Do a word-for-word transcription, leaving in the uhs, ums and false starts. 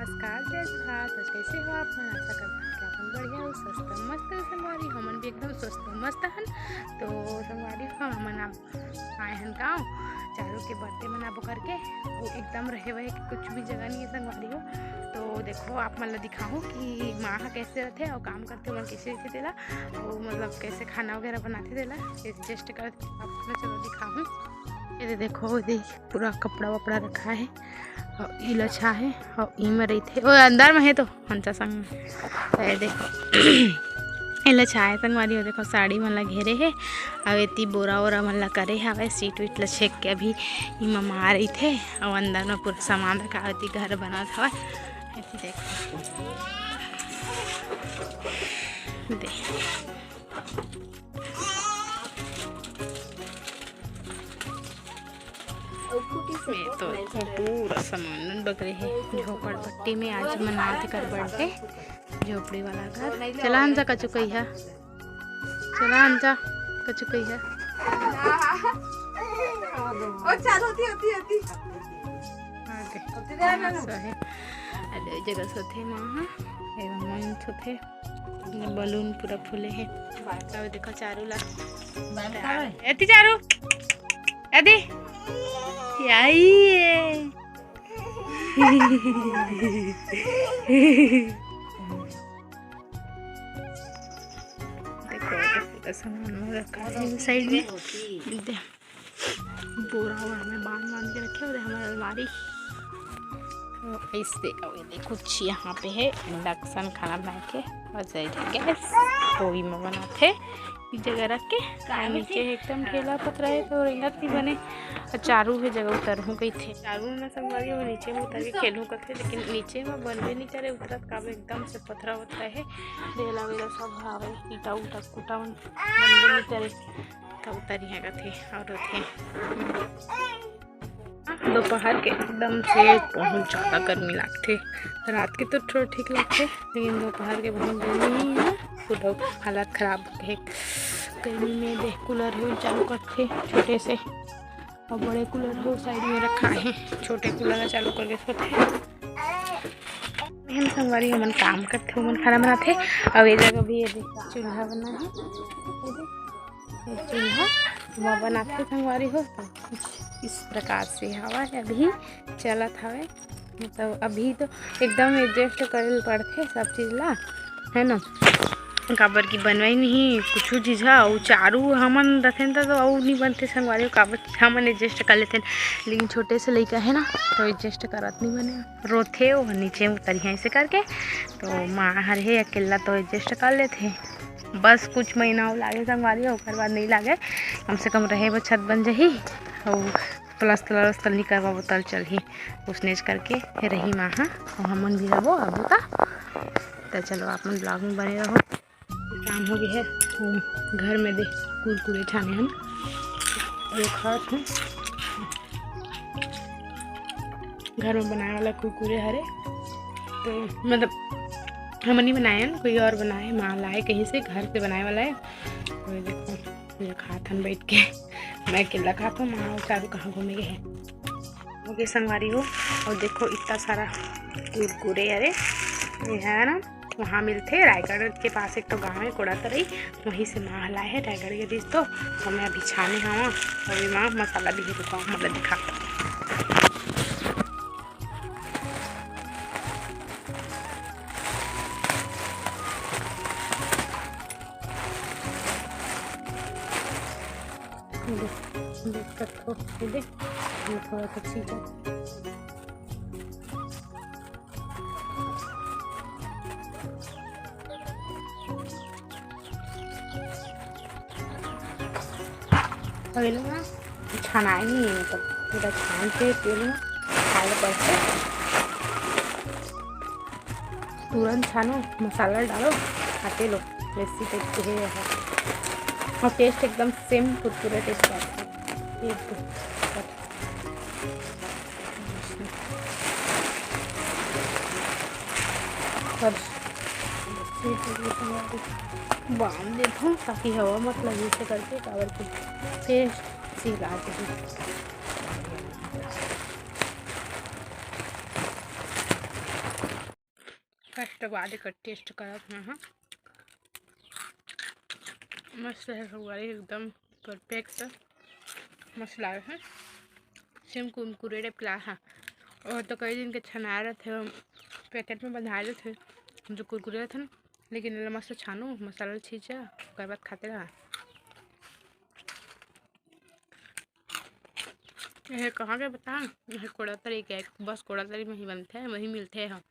नमस्कार, जय जोहार। तो कैसे हो आप मन? आशा करथन कि आप मन बढ़िया हो, स्वस्थ मस्त हो संगवारी। हमन भी एकदम स्वस्थ मस्त हन। तो संगवारी हो, हमन आप आए हन गाँव, चारू के बर्थडे मनाबो करके। वो एकदम रहे वहे कुछ भी जगह नहीं है संगवारी हो। तो देखो, आप मन ला दिखाहूँ कि माँ ह कैसे रथे और काम करथे, ओमन कैसे रथे तेला, वो मतलब कैसे खाना वगैरह बनाथे तेला, एडजस्ट कर आप मन ला चलो दिखाहूँ। ये दे देखो, ये दे पूरा कपड़ा वपड़ा रखा है और ई लछा है और ई में रहिथे, ओ अंदर में है तो हंसा संग में। तो ये देखो, ये लछा है संगवारी हो, देखो साड़ी मन ला घेरे है। अब एती बोरा ओरा मन ला करे हवय, सीट वीट ला छेक के अभी इमा माँ रहिथे। और अंदर में पूरा सामान रखा होती, घर बनत हवय। एती देखो, दे में तो पूरा सामान बगरे हे। झोपड़पट्टी में आज मनात कर बर्थडे, झोपड़ी वाला घर। चला अंजा कचु कहिया, चला अंजा कचु कहिया। ओ, चालू होती, होती, होती। आगे। होती जाएगा ना। सो है। अरे, जगह सोथे माँ, हे मन सोथे। ये बलून पूरा फूले हे। अब देखो चारू ला। एती चारू, एती। याई है। देखो, पूरा सामान में रखा है साइड में। दे, बोरा वोरा में बांध बांध के रखे हुए हमारे अलमारी। तो ऐसे, और ये देखो, कुछ यहाँ पे है इंडक्शन खाना बना के, और जाए गैस, वही में बनाते हैं। ई जगह रख के, और नीचे एकदम ढेला पथरा है, तो रेंगत नहीं बने। और चारू है जगह उतरहूँ कहिथे। चारू ना संगवारी, वो नीचे में उतर के खेलहूँ करथे, लेकिन नीचे में बनबे नहीं करे, उतरत काबे एकदम से पथरा वथरा है, ढेला वेला सब हवे, ईटा उटा कूटा मन बनबे नहीं करे, तो उतरिया कथे और होथे। दोपहर के एकदम से बहुत ज़्यादा गर्मी लागथे। रात के तो थोड़ा ठीक लागथे, लेकिन दोपहर के बहुत गर्मी ही है। पूरा हालत खराब है गर्मी में। देख, कूलर ही चालू करथे छोटे से, और बड़े कूलर हो साइड में रखा है, छोटे कूलर चालू करके सोते हैं। हम संगवारी हमन काम करथे, हमन खाना बनाथे। और ये जगह भी ये देख, चूल्हा बना है, ये चूल्हा वहाँ बनाथे संगवारी हो। इस प्रकार से हवा अभी चलत हवे, मतलब अभी तो एकदम एडजस्ट करे ल पड़थे सब चीज ला, है ना। काबर कि बनवाई नहीं कुछ चीज हा, अउ चारू हमन रथेन त तो अउ नहीं बनथे संगवारी हो, काबर कि हमन एडजस्ट कर लेथेन, लेकिन छोटे से लइका है ना, तो एडजस्ट करत नहीं बने, रोथे, वो नीचे उतरिया ऐसे करके। तो माँ हर है अकेला, तो एडजस्ट कर लेथे। बस कुछ महीना अउ लागे संगवारी हो, ओकर बाद नहीं लागे, कम से कम रहे बर छत बन जही। अउ प्लास्टर व्लास्टर नहीं करवाबो, तल चलही, उसनेच करके रही माँ हा, अउ हमन भी रहबो अबू का। तो चलो, आप मन ब्लॉग में बने रहो। काम हो गया है, हम घर में दे कुरकुरे छाने हन, ये खात हूँ। घर में बनाए वाला कुरकुरे हरे, तो मतलब हम नहीं बनाए हैं, कोई और बनाए, माँ लाए कहीं से, घर से बनाए वाला है। तो ये देखो, ये खात हन बैठ के, मैं अकेला खात हूँ, माँ और चारू कहाँ घूमे गए हैं। ओके संगवारी हो, और देखो इतना सारा कुरकुरे, अरे ये है ना, वहाँ मिलथे रायगढ़ के पास एक तो गाँव है कोड़ातरई, वहीं से माँ लाए है रायगढ़ के डिश। तो हमें अभी छाने हवा, अभी माँ मसाला भी है, रुको मतलब दिखा। देख, देख सकथो, ये देख, ये थोड़ा सा चीज है। पहले ना छनाई नहीं है, मतलब पूरा छान के तेल में खाए पड़ते। तुरंत छानो, मसाला डालो, खाते लो, वैसी टाइप के है यहाँ। और टेस्ट एकदम सेम कुरकुरे टेस्ट आता है। एक दो। बांध देता हूँ ताकि हवा मत लगे इसे करके, काबर के टेस्ट सील आ जाए। फर्स्ट बाद एकर टेस्ट करत हन। हाँ, मस्त हे संगवारी, एकदम परफेक्ट मस्त लागे हे। सेम कुरकुरे टाइप के लागे हे। और तो कई दिन के छनाए रथे, पैकेट में बंधाए रथे, जो कुरकुरे रथे ना, लेकिन एला मस्त छानू, मसाला छींचा, ओकर बाद खाते रहा। ये कहाँ के बता, ये कोड़ातरी के, बस कोड़ातरी में ही बनथे, वही मिलथे ह।